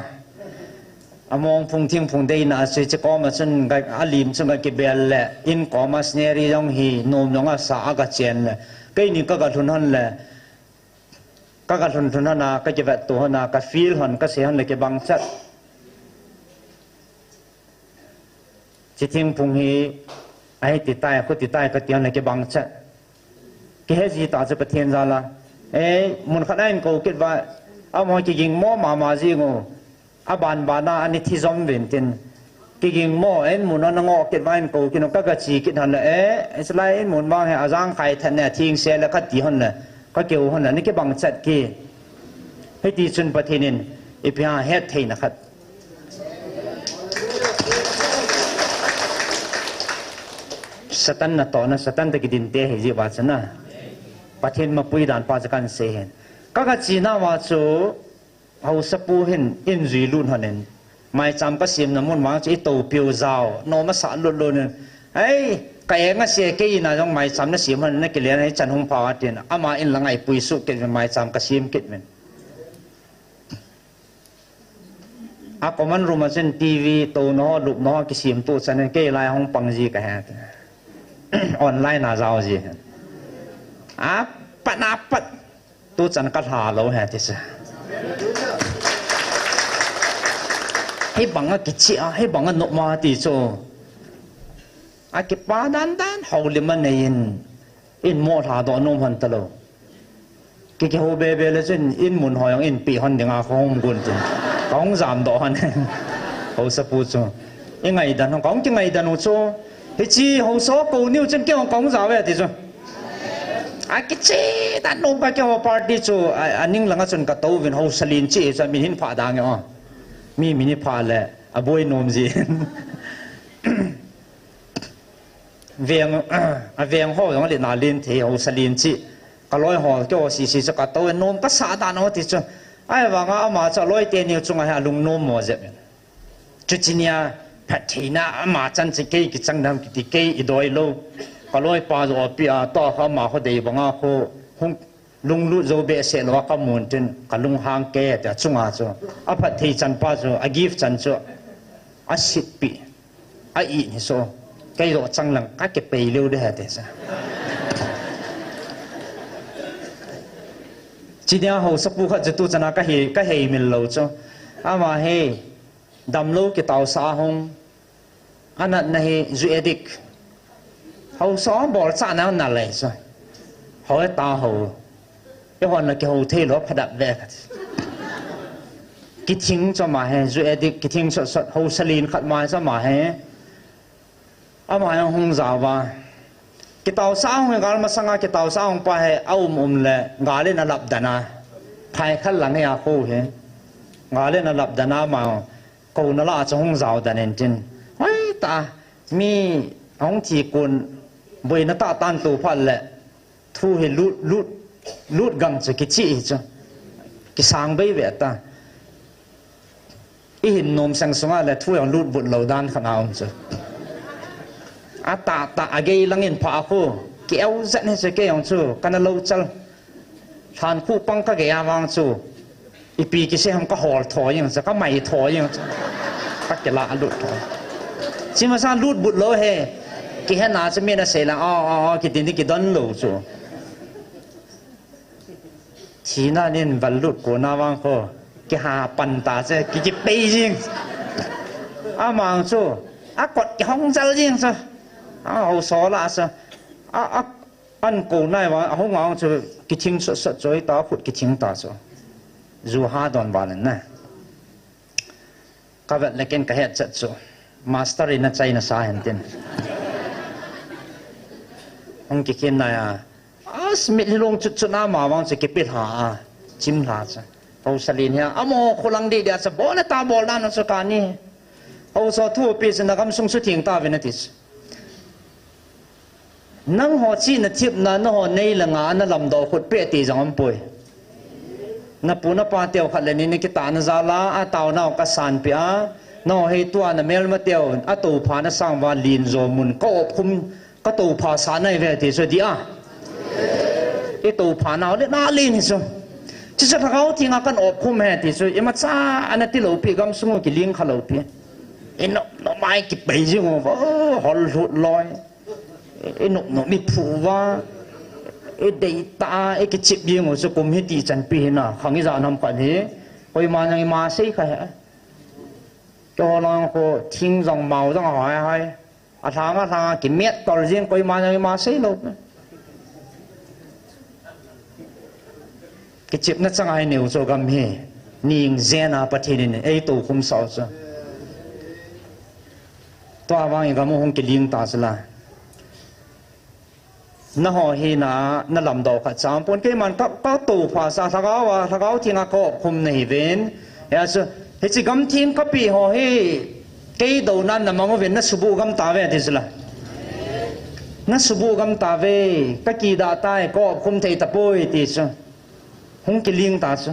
Among phung thingphung deina chu hiche koma chun ga, alim chun gakibel le, inkoma scenery jong hi nom jong asa agachen le, keini kagalhun lhon le, kagalhun lhun lhon a, kakivetto lhon a, kafeel lhon, kasei lhon le kibang chet. Hiche thingphung hi ahiti tai, khuti tai kati lhon le kibang chet. Kihe ji tah chu Pathen jal a. E, mun khat a einkou kit uva, amaho kigingmo mama jing u. Aban ban a ana thi jom uvin tin. Kigingmo, inmun a ana ngoh kit uva einkou kit u, kagache kit lhon le, e, hiche lai inmun vang hi ajangkhai thet ne, athengse le kati lhon le, kakeu lhon le, ana kibang chet kit. Hiti chun Pathen in ipi ham hettheina khat. Satan natohna, Satan toh kidinte ahi jeh uva chu na. Pathen mapui dan pa chu kahin sei ahin. Kagache nauva chu, haosapu hin, in jui lut lhonin. Maicham kasemna mun vang chu itopiu jao, nom asah lut lut in. Ei, ka-eng ase, kei in a jong maicham nasem lhon, nakile in, hichan hung pha atin. Ama in langa eipui suh kit uvin, maicham kasem kit uvin. A common room a chun TV, touna ho, lupna ho, kisemtoh chan in, kei lai hung pang ji kahi. Online a jao ji. Apat, apat. Tuchan kalha lou ahi ti chu. Hibang a kicheh a, hibang a nop a ti chu. Akipa dan dan, houlim anei in, in mo lhadoh nom lhon talou. Ki, kihou bebe le chun, inmun ho jong inpeh lhon dinga kahung gon tin. Kahung jamdoh lhon. Haosapu chu. Ingaidan lhon, kahung kingaidan u chu. Hiche haosa kou niu chun kei jong kahung jao ve ti chu. Akicheh dan nom ka, keiho party chu, a, aning langa chun katouvin, haosa len cheh chu, amin hin phah dange o. Mi min hi phah le, aboi nom jin. Veng, aveng ho jong le na len thei, haosa len cheh. Kaloi ho, keiho sese chu katou, nom kasah dan u ti chu. Ahivanga ama chu aloi teni chunga hi alung nom mo jep in. Chuche nia phattheina ama chan chu kei kichang dam kiti, kei idoi lou. Kaloipa joh api a, tua kha ama kho dei banga kho hung lunglut jou behseh lou a kamun tin kalunghang kei tia chunga chu. Aphatthei chanpa chu, agift chan chu. Asitpi. A-it hi so. Kei joh chang lang kakipei leu de ahi ti chu. Chuche nia haosapu khat chu tuchan a kahe, kaheimil lou chu. Ama hi damlou kitaosah a hung. Anatna hi ju addict. Haosa bolchahna nalai chu. Hou e ta hou. Eihon la kihou theilou, phadap ve khat. Kithing chu ama hi, ju addict, kithing sot sot, haosa len khat ma chu ama hi. Ama hi hung jao va. Kitaosah hung hi gal masanga kitaosah hung pa hi a um um le gal in a lap dan a. Phai khal lang hi a khu hi. Gal in a lap dan a ma kou na la chu hung zau dan in tin. Hoi ta mi hung thi kun boi na ta tan tu phat le. Thu hi lut, lut, lut gang chu kichi hi chu. Kisang bei ve ta. I hin nom sang sunga le thu jong lut but lo dan khat a um chu. A ta ta a gei lang in pha khu. Ki eu zat ni chu ke jong chu. Kana lo chal. Than khu pang ka gei a vang chu. Ipi kisei ham ka hol tho jeng chu, ka mai tho jeng chu. Ka kila a lut tho. Chi masa lut but lo he. Kihe na chu mi na sei la, a, a, a, kiti ni kidon lo chu. Thina nin val lut ko na vang kho. Kiha pan ta chu, ki, kipei jeng. Amang chu. A kot kihong jal jeng chu. A, ho so la chu. A, a, An ko nai vang, ahung ang chu kithing sot sot chu, ta khut kithing ta chu. Ju ha don val in na. Ka vet le ken ka het chet chu. Master in a China sa hen tin. Hung kikhin nai a. As mit hi long chut chut na ma vang chu kipe hla a. Chim hla chu. Hausa lin hi a. Amo kholang di dia chu. Bol na ta bol na na chu ka ni. Hausa thu pi chu na gam sung chu thing ta ve na ti chu. Nangho chihna thipna, nangho nei le nga, na lamdoh khut peh ti jong umpoi. Na pu na pa teu khat le ni na kitahna jal a, a taonau ka sanpeh a, nangho hei tua na melma teu, a toupha na sang uva lin jo mun, ka opkhum, ka toupha sah nai ve ti chu di a. I toupha nau le na lin hi chu. Chuche lhagao thinga kan opkhum he ti chu, imacha ana ti lou pi, gamsung u kiling kha lou pi. I nop nop mai kipei jing uva, hol hlut loi. I nop nop i phu uva, i dei ta, i kichip jing u chu kum hi ti chan pi hi na, khang i ja nam khat hi, koima nang ima sei kha he. Keiho lang kho thing jong mau jong hoi hoi. A lhang a lhang a kimet tol jing koima nang ima sei lou. Kichepna chang a hi neu chu gam hi. Ning jen a Pathen in ei toukhum sah u chu. Tua vang i gam u hung kiling ta chu la. Nangho hi na, na lamdoh khat chang pon keiman ka, ka toupha sah lhagao a, lhagao thinga ka opkhum na hi ven. Hia chu, hiche gam theng ka peh ho hi, kei dou nan na mang uvin na subuh gam ta ve ti chu la. Na subuh gam ta ve, ka kidah tai, ka opkhum thei tapoi ti chu. Hung kiling ta chu.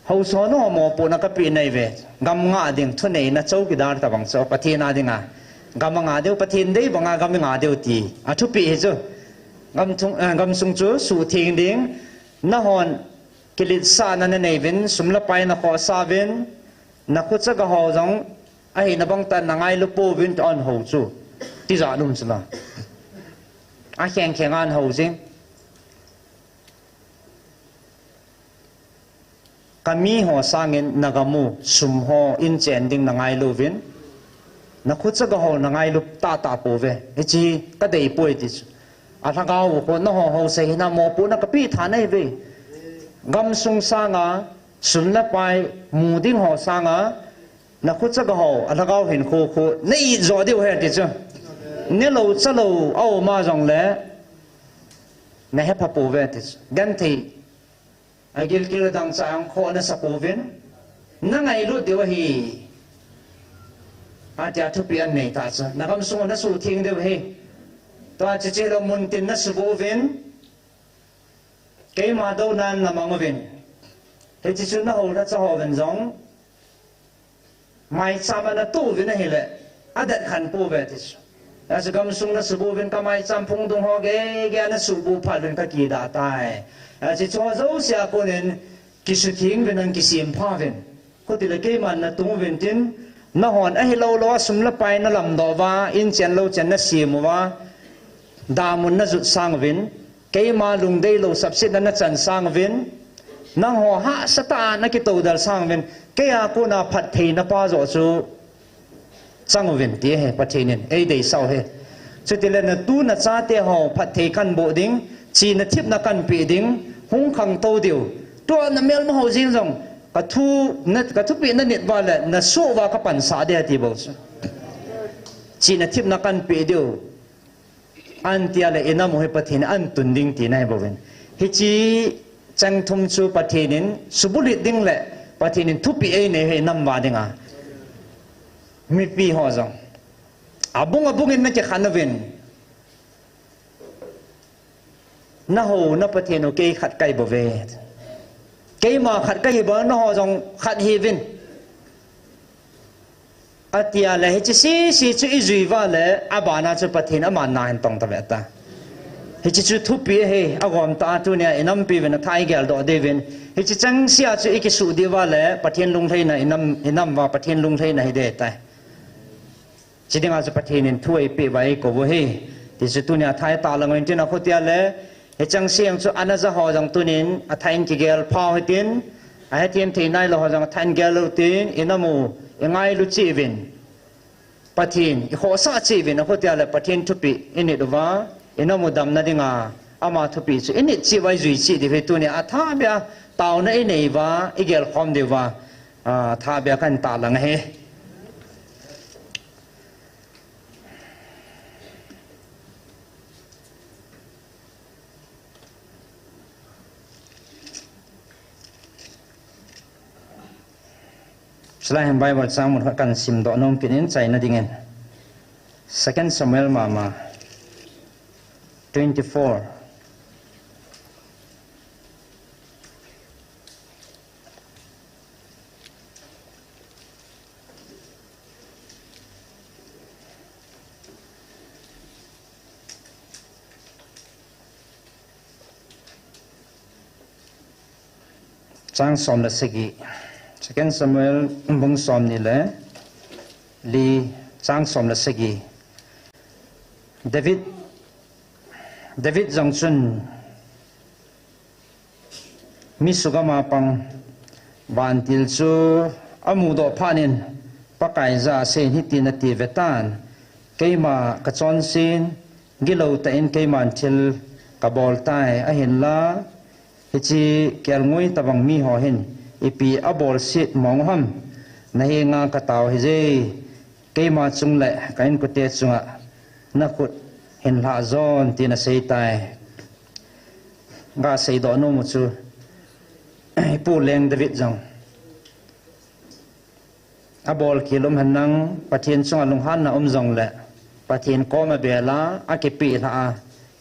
Hausa nangho mopohna ka peh nai ve. Gam ngah ding thuneina chowkidar tabang chu. Pathen a dinga. Gam a ngah diu, Pathen dei banga gam i ngah diu ti. A thupeh hi chu. Gam thung, eh, gamsung chu suhtheng ding. Nahon kiletsahna na nei uvin, sum le pai na khohsah uvin, na khucha gahou jong, ahina bang tah na ngailu pouvin, an hou chu. Tijat um chu la. A kheng kheng an hou jing. Ka miho sangin na gam u, sum ho, in chen ding na ngailu uvin, na khucha gahou na ngailu tahtah pouve. Hiche ka dei poi ti chu. A lhagao u kho nangho hausa hina mopohna ka peh tha nai ve. Gamsung sanga, sum le pai, mu ding ho sanga, na khucha gahou, a lhagao hinkho khu, na it jo diu he ti chu. Nelou chalou, a um a jongle, na hepha pouve ti chu. Genthei, a gilkel dangchah a hung khoh na sa pouvin, na ngailut diu ahi. Atia thupeh an nei ta chu. Na gamsung u na suhtheng diu ahi. Tua chuche lou muntin na subuh uvin, keima dou nan na mang uvin. Hiche chu na hou na cha ho uvin jong. Maicham a na toh uvin ahile, a det khen pouve ti chu. Hia chu gamsung na subuh uvin ka maicham phung dung ho gei gei a na subuh phat uvin ka kidah tai. Hia chu hiche ho jouse a konin kisutheng uvin nang kisempha uvin. Khutile keiman na tung uvin tin, nahon ahilou lou a sum le pai na lamdoh uva, in chen lou chen na sem uva, damun na jot sang uvin, keima lungdeilou sapsetna na chan sang uvin, nangho hahsatah a na kitoudal sang uvin, kei a kona phattheina pa joh chu chang uvin ti ahi, Pathen in ei deisah u ahi. Chutile na tu na chate ho phatthei kan boh ding, chihna thepna kan peh ding, hung khangtou diu. Tua na melma ho jeng jong, ka thu, na, ka thupeh na nit uva le, na soh uva ka pansah ding ati bou chu. chihna themna kahin pe diu. Ahin tia le inam u hi Pathen in ahin tun ding tina ahi bouvin. Hiche chang thum chu Pathen in subulut ding le Pathen in thupeh einei u hi inam uva dinga. Mipi ho jong. Abung abung in nakikhen uvin. Nahou na Pathen u kei khat kahi bouve. Keima khat kahi bou, nangho jong khat hiuvin. Atia le hiche sese chu ijui uva le, abana chu Pathen aman na ahin tong tave ta. Hiche chu thupeh ahi, agom tah a tunia inampi uvin atha igel doh diuvin. Hiche changseh a chu ikisuh diu uva le, Pathen lunglhaina inam, inam uva Pathen lunglhaina hiding tai. Chidinga chu Pathen in thu eipeh uva eikou u ahi. Ti chu tunia thai talang u intin akhutia le, hiche changseh chu ana ja ho jong tunin, atha in kigel phau hitin, ahethem thei nailou ho jong atha in gel lou tin, inam u, ingailu cheh uvin. Pathen, ikhohsah cheh uvin, akhutia le Pathen thupeh init uva, inam u damna dinga, ama thupeh chu init cheh uva ijui cheh diu hi tunia, athah beh a, taona inei uva, igel khom diu uva, athah beh a kahin talang ahi. Chulai hin Bible chang mun khat kahin simdoh nom kit in chaina dingin. Second Samuel mama twenty-four. Chang som le sagi. Second Samuel bung som ni le li chang som le sagi. David, David jong chun mi sugam a pang vantil chu amudoh phat in Pakai jah a asei in hitin ati ve tan, keima kachonse in, gilou tah in keiman thil kabol tai, ahinla hiche kelngoi tobang miho hin ipi abolset mong u ham, nahenga katao hije, keima chung le ka inkote chunga nakhut hin lhah jon, tin asei tai. Gasei doh nom u chu, ipu leng David jong abolkhel um henlang, Pathen chunga lunghanna um jongle, Pathen koma abel a, akipeh lhah a,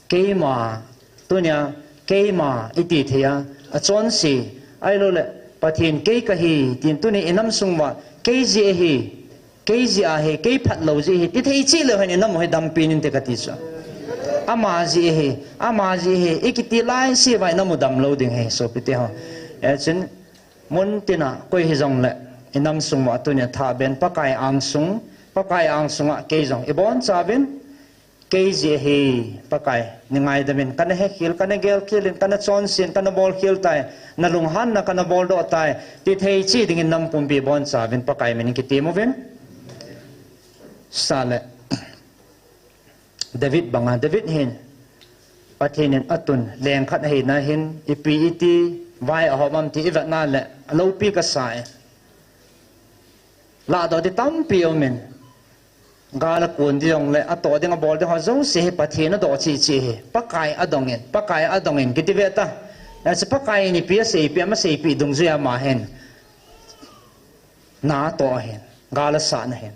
keima, tunia, keima iti thei a, achonse, ahiloule, Pathen kei kahi, tin tuni inam sung uva, kei jeh ahi, kei jeh ahi, kei phatlou jeh ahi, ti thei cheh leu hen inam u hi dampen inte kati chu. Ama jeh ahi, ama jeh ahi, ikiti laise uva inam u damlou ding ahi, sopite ho. Hichun, mun tina koi hijongle, inam sung uva tunia thahbeh in Pakai angsung, Pakai angsunga kei jong ibonchauvin, kei jeh ahi, Pakai, nei ngaidam in, kana hekhel, kana gelkhel in, kana chonse in, kana bolkhel tai, nalunghanna kana boldoh tai, ti thei cheh dingin nam pumpi ibonchauvin Pakai min in kitem uvin. Sale, David banga, David hin Pathen in atun leng khat ahina hin, ipi iti vai ahom am ti ivetna le, aloupi kasa e. Lahdoh ding tampi aumin, gal akon ding jongle, atoh ding abol ding ho jouse hi Pathen adoh cheh cheh ahi. Pakai adongin, Pakai adongin kiti ve ta. Hiche Pakai in ipi aseipeh, ama seipeh dungjui a ama hin na atoh ahin, gal asatna ahin.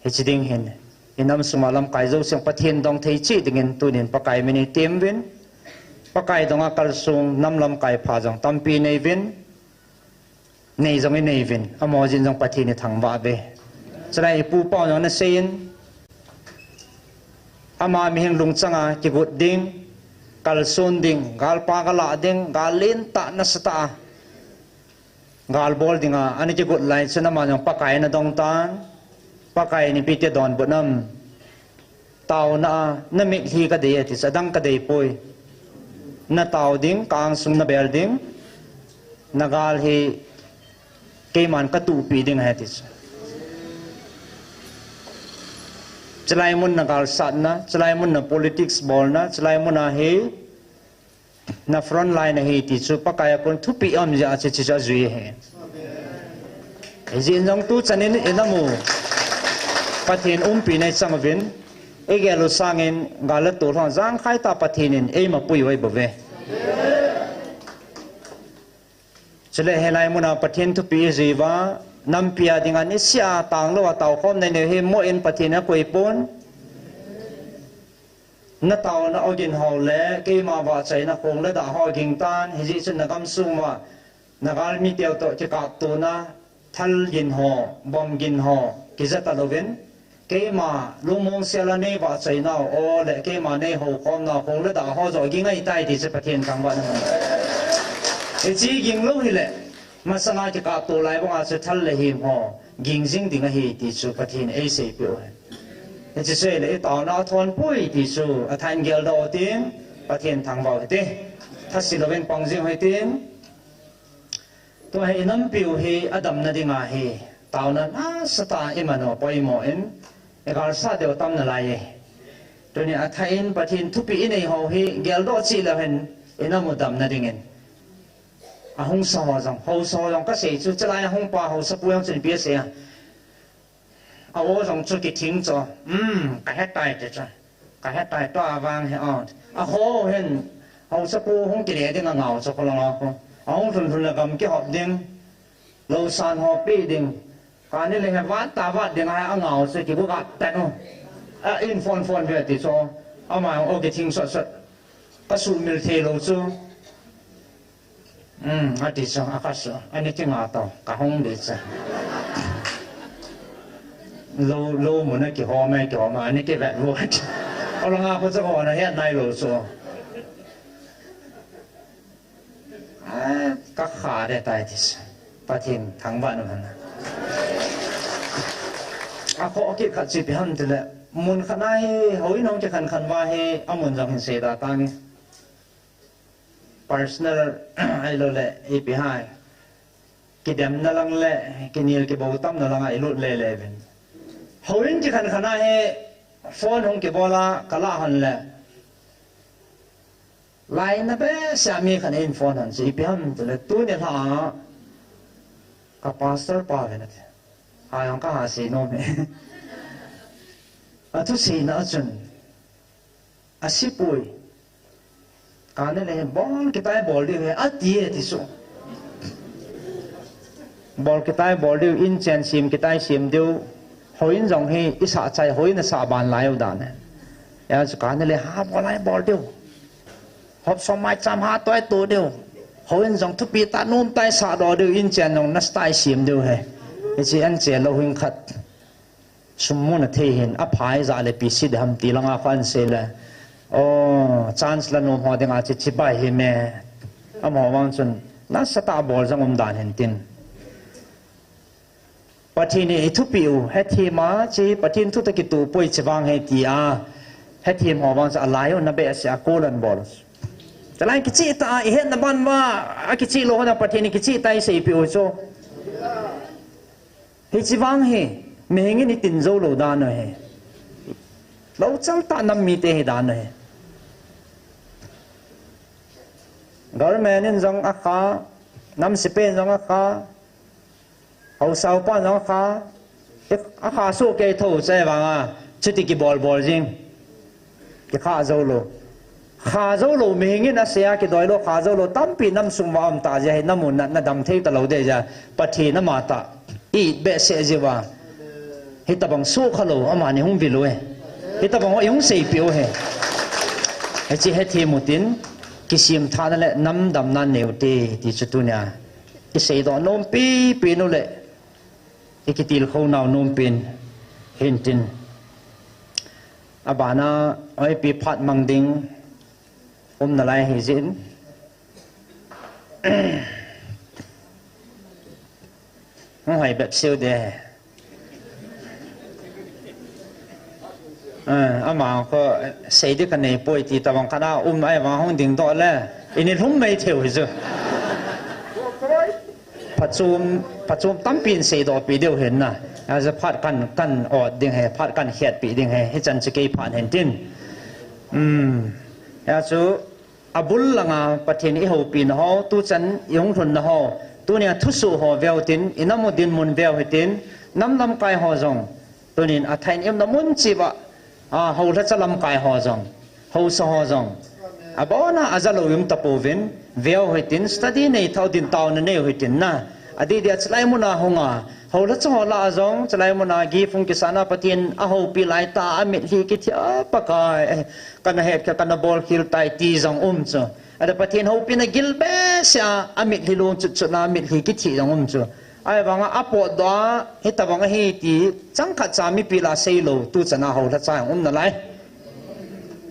Hiche ding hin, inam sunga lamkai jouse Pathen dong thei cheh dingin tunin Pakai min in item uvin. Pakai donga kalsong nam lamkai pha jong tampi nei uvin. Nei jong inei uvin, amaho jeh in jong Pathen ithangvah uve. Chulai ipu pa jong anasei in, ama mihem lungchanga kigot ding, kalson ding, galpha galah ding, gal lentah nasatah a gal bol dinga ana kigot lai chun ama jong Pakai in adong tan, Pakai in ipi ti adonbut nam. Taona a, namitlhi kadei e, ati chu, adang kadeipoi. Natao ding, ka angsung nabel ding, nagal hi keiman katuhpeh ding ahi, ati chu. Chulai mun nagalsatna, chulai mun na politics bolna, chulai mun a hi na front line ahi ti chu Pakai a kon thupeh aum jeh a chu hiche chu ajui ahi. Hijeh in jong tuchan in inam u, Pathen umpi nei chang uvin, igel u sangin gal le tol ho jangkhai tah Pathen in eima pui u ahi bouve. Chule hilai muna Pathen thupeh ijui uva, nampi a dinga niseh a tanglou a taokhom nei neiu hi moh in Pathen in akoi pon. Nataona ogin ho le keima vahchoina khong le dah ho ging tan, hijeh chun nagam sung uva nagalmi teu toh kikaptona thal gin ho, bomb gin ho kija talouvin, keima lungmong sel a nei vahchoinau, o le keima nei houkhomnau khong le dah ho joh ging ahitai ti chu Pathen thangvah in um. Hiche ging lou hile, masanga kikapto lai banga chu thal le him ho ging jing ding ahi ti chu Pathen eiseipeh u ahi. Hiche chu hile itaona athon poi ti chu athah in geldoh utin, Pathen thangvah u hite. Thase louvin pang jing u hitin. Tua hi inampiu hi adamna dinga hi taona nasatah a iman u poimo in, igalsat deu tam nalai e. Tunia athah in Pathen thupeh inei ho hi geldoh cheh leu hen inam u damna dingin. Ahung sa ho jong, haosa ho jong kasei chu, chulai a hung pa haosapu jong chun ipi asei a, a-o jong chu kithing chu, um, kahetai ti chu. Kahetai tua vang hi, o. Aho hin, haosapu hung kile ding angao chu kholanga khu. Ahung lhun lhun le gam kihop ding, lou san ho pe ding. Kani le hi vat ta vat ding a angao chu kibu gat tan u. A in phone phone ve ti chu. Ama jong o kithing sot sot. Kasumil thei lou chu. Um, ati chu, akha chu, ani kinga tao, kahung ding chu. Lou, lou muna kihom e, kihom a, ani kivet vo. Olanga khu chu kona het nailou chu. A, kakha ding tai ti chu. Pathen thangvah in um hen. Akhoh kit khat chu ipi ham tile, mun khat na hi, houin hung kikhen khen uva hi, amun jong hin seida tange. Personal ahilou le, ipi ham. Kidemna lang le, kinel kibou tamna langa ilut lele uvin. Houin kikhen khen a hi, phone hung kibol a, kalah hon le. Laina behseh a mi khat in phone hon chu, ipi ham tile, tuni lha a, ka pastor pa ve nate. Ha jong kaha sei nom e. Athuseina a chun. Asipoi. Kani le bol kitai bol diu ahi, ati e ti chu. Bol kitai bol diu, in chen sem kitai sem diu. Houin jong hi isah chai, houin asah ban lai u dan e. Hijeh chun kani le ha bol lai bol diu. Hop som maicham ha toi to diu. Houin jong thupi tah nomtah a isah doh diu, in chen jong nasatah a isem diu ahi. Hiche an che lou hing khat. Sum muna thei hin, apha ijat le ipi sei ding ham ti langa khu ahin sei le. O, chance la nom ho dinga chu chibai hi me. Amaho vang chun, nasatah a bol jong um dan hin tin. Pathen in eithupeh u, hethem a, hiche Pathen thu toh kitoh poi hiche vang hi tia. Hethem ho vang chu alai u na behseh a kol ahin bol. Chulai kicheh tah a, ihetna ban uva, akicheh lou hon a Pathen in kicheh tah a eiseipeh u chu. Hiche vang hi, mihing in itin jou lou dan u ahi. Louchal tah nam mite hi dan u ahi. Government in jong akha, nam sepai in jong akha, haosa upa in jong akha, akha soh kei tho chu ahivanga, chuti kibol bol jing. Kikha jou lou. Kha jou lou, mihing in asei a kidoi lou, kha jou lou, tampi nam sung uva um ta jeh hin, namu na, nadam thei talou ding jeh a, Pathen amatah, i-it behseh jeh uva. Hitobang sukha lou, amani hung vil u ahi. Hitobang ho ihung seipeh u ahi. Hiche hethem u tin, kisem thahna le nam damna nei u hite, ti chu tunia. Isei doh nom pipen u le, ikitilkhou nau nom pen, hin tin. Abana, oi pi phat mang ding, um nalai ahi jeh in. Hung hoi bep seu de. Eh, ama khu sei ding kanei poi ti tobang khat a um ahivang hung ding doh le. Ini lhum mai thei u hi chu. Phachom, phachom tampi in seidoh pi diu hin na. Achu phat kan, kan ot ding ahi, phat kan hiatpi ding ahi, hichan chu kei phat hin tin. Um, achu abul langa Pathen in eihoupi na ho, tuchan ihung lhun na ho, tunia thusoh ho veu tin, inam u dinmun veu hitin, nam lamkai ho jong, Tunin athah in i umna mun cheh uva, a, houlhacha lamkai ho jong, haosa ho jong, abona aja lou i um tapouvin, veu hitin, study nei thou hitin, taona nei u hitin na. Adeh dia chulai muna hunga, houlhacha ho lah a jong, chulai muna gift hung kisahna Pathen ahoupi lai tah a mitlhi kithi a Pakai, eh, kana het kha, kana bolkhel tai ti jong um chu. Ahile Pathen houpina gil behseh a, amitlhi lungchut chut na, mitlhi kithi jong um chu. Ahivanga apotdoh a, hitobang ahi ti, changkhat cha mipi lah a seilou, tuchan a houlhacha jong um nalai.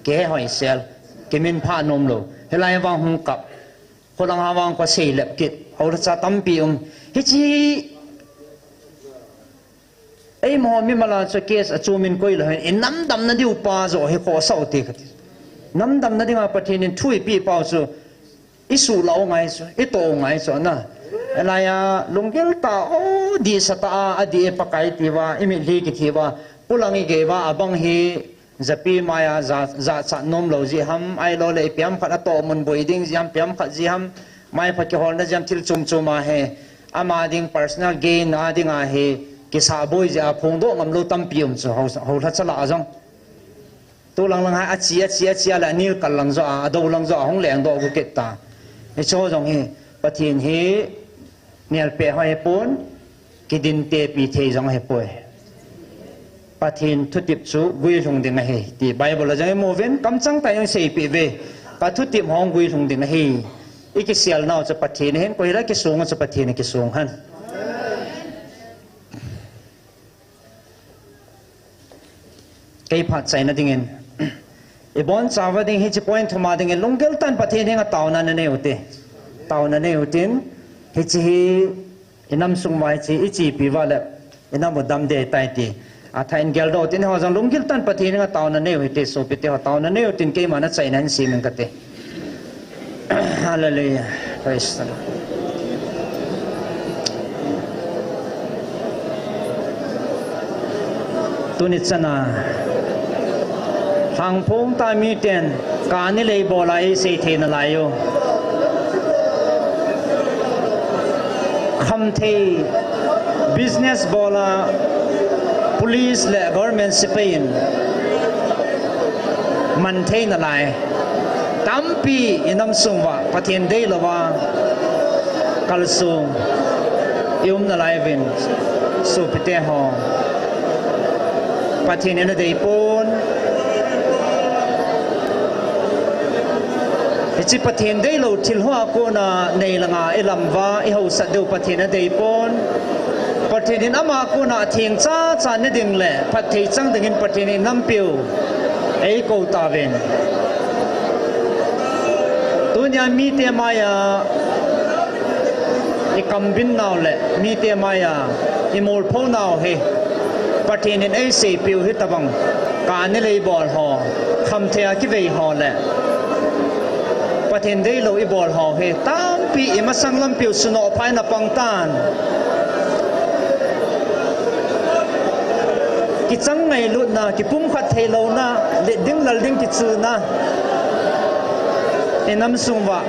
Kihe hoisel, kiminphah nom lou. Hilai vang hung kap. Kholang a vang kho seilep kit. Houlhacha tampi um. Hiche, eima mimal a chu case achumin koi lou hen, i namdamna diu pa joh hi khohsah u te kati. Namdamna dinga Pathen in thu eipeh pau chu, i suhlah u ngai chu, i toh u ngai chu na. Hilai a lunggil tah a, o, dihsa tah a, adih e Pakai ti uva, i mitlhi kithi uva, pulang i gei uva, abang hi, japi mai a, ja, jachat nom lou jeh ham, ahilou le ipi ham khat atoh mun boi ding jeh ham, ipi ham khat jeh ham, maipha kiholna jeh ham, thil chom chom a hi, ama ding personal gain a dinga hi, kisah boi jeh a phongdoh ngam lou tampi um chu, hou, houlhacha lah a jong. Tulang lang a, achi, achi, achi a le anil kal lang joh a, adou lang joh a, hung lengdoh gu kit ta. Hiche jong hi, Pathen hi, nelpeh ho ahipon, kidintepi thei jong ahipoi. Pathen thutep chu guilhung ding ahi, ti Bible a jong imu uvin, kamchang tah in seipeh uve. Ka thutep hung guilhung ding ahi. I kisel nau chu Pathen ahin, koi hila kisong u chu Pathen akisong hen. Kei phat chaina dingin, i bonchauva ding hiche point thum a dingin, lunggil tah in Pathen henga taona nanei u te. Taona nei u tin, hiche hi i nam sung uva hiche i chepi uva le, i nam u dam ding ahitai ti. Athah in geldoh u tin, ho jong lunggil tah in Pathen henga taona nei u hite, sopite ho, taona nei u tin, keima nachaina hin semin kate. Hallelujah. Praise the Lord. Tuni chana, lhangphong tah miten, kani lei bol a eisei thei nalai u. Khamthei, business bol a, police le government sepai in man thei nalai. Tampi i nam sung uva, Pathen deilouva, kalsong, i um nalai uvin, sopite ho. Pathen in adei pon. Hiche Pathen deilou thil hoa kona nei langa i lam uva, i haosat diu Pathen adei pon. Pathen in ama kona theng chacha ne ding le phatthei chang dingin Pathen in nampiu eikou tauvin. Tunia mite maiya i kambin nau le mite maiya i molpho nau hi Pathen in eiseipiu hitobang kani lei bol ho, khamthei a kivei ho le Pathen deilou i bol ho hi tampi i masang lampiu sunoh phai na pang tan. Kichang ngailutna, kipumkhat theilouna, let ding lal ding kichuna, i nam sung uva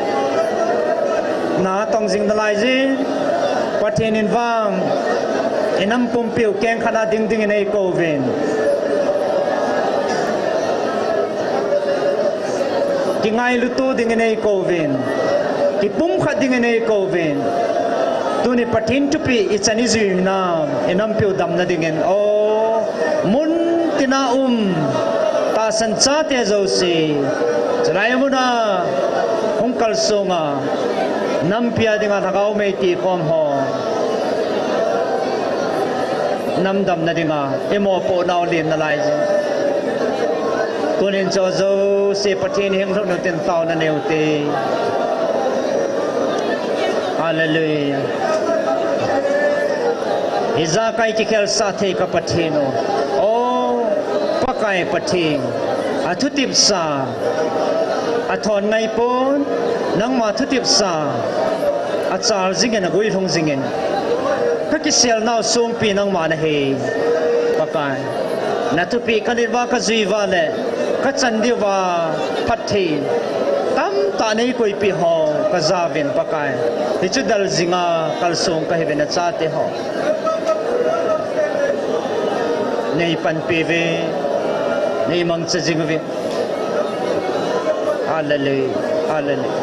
na tong jing nalai jin, Pathen in vang i nam pumpiu kengkhat a ding dingin eikou uvin. Kingailut dingin eikou uvin. Kipumkhat dingin eikou uvin. Tuni Pathen thupeh i chan i jui nam, i nampiu damna dingin. O, mun tina um tahsan chate jouse, chulai muna hung kalsong a, nampi a dinga Lhagao mei ti khom ho, nam damna dinga i mopoh nau len nalai jin. Tunin chu jouse Pathen hing lhun u tin taona nei u te. Hallelujah. Ijakai kikhelsah thei ka Pathen u. O, Pakai Pathen. Athutepsa. Athon ngai pon. Nangma thutepsa. Achal jingin, aguilhung jingin. Ka kisel nau songpi nangma nahi. Pakai. Na thupeh ka len uva ka jui uva le. Ka chan diu uva phatthei tamtah nei koipeh ho ka jaovin Pakai. Hichu del jinga kalsong kahiuvin nachate ho. Nei panpi uve, nei mangcha jing uve. Hallelujah, hallelujah.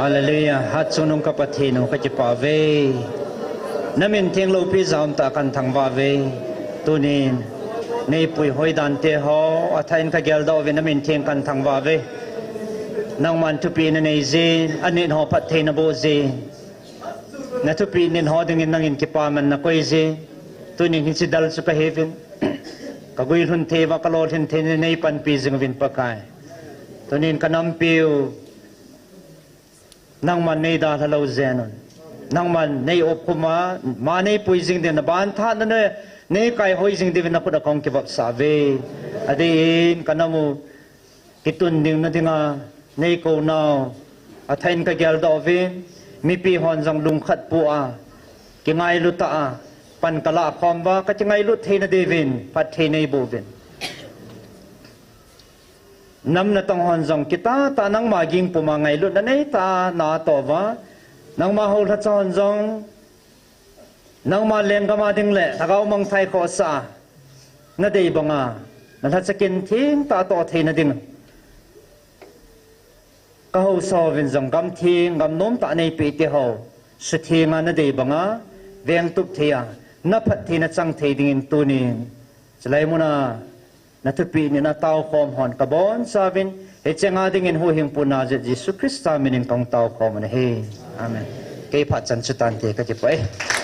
Hallelujah. Hatchungnung ka Pathen u, kakipah uve. Namin theng loupi jat umtah a kahin thangvah uve. Tunin, neipui hoidante ho, athah in kageldoh uvin namin theng kahin thangvah uve. Nangman thupeh nanei jin, anit ho phatthei naboh jin. Nathupeh nit ho dingin nangin kipaman nakoi jin. Tunin hiche dal chu kahiuvin. Kaguilhun thei uva, kalolhin thei uva, neipanpi jing uvin Pakai. Tunin kanampiu, nangman neidalha lou jeng un. Nangman neiopkhum a, ma neipui jing diuvin, naban tha na nei, neikaihoi jing diuvin nakhut a kahung kivopsah uve. Adeh in kanam u, kitun ding nadinga, neikounau, athah in kageldoh uvin, mipi hon jong lungkhat pua, kingailu tah a, pan kalahkhom uva, kakingailut theina diuvin, phatthei neiboh uvin. Nam natong hon jong kitah tah a nangma ging puma ngailutna neitah a natoh uva, nangma houlhacha hon jong, nangma lenggam a ding le lhagao mangthai khohsah a, nadei banga, nalhacha kin thengtah a toh theina ding. Kahaosa uvin jong gamtheng, gamnom tah a neipeh teho, sutheng a nadei banga, vengtup thei a, naphatthei nachang thei dingin tunin, chulai muna, nathupeh nit a taokhom hon kabonchauvin, hiche nga dingin huhhingpu Nazareth Jesu Christa minin kahung taokhom u ahi. Amen. Kei phat chan chutante, kakipah e.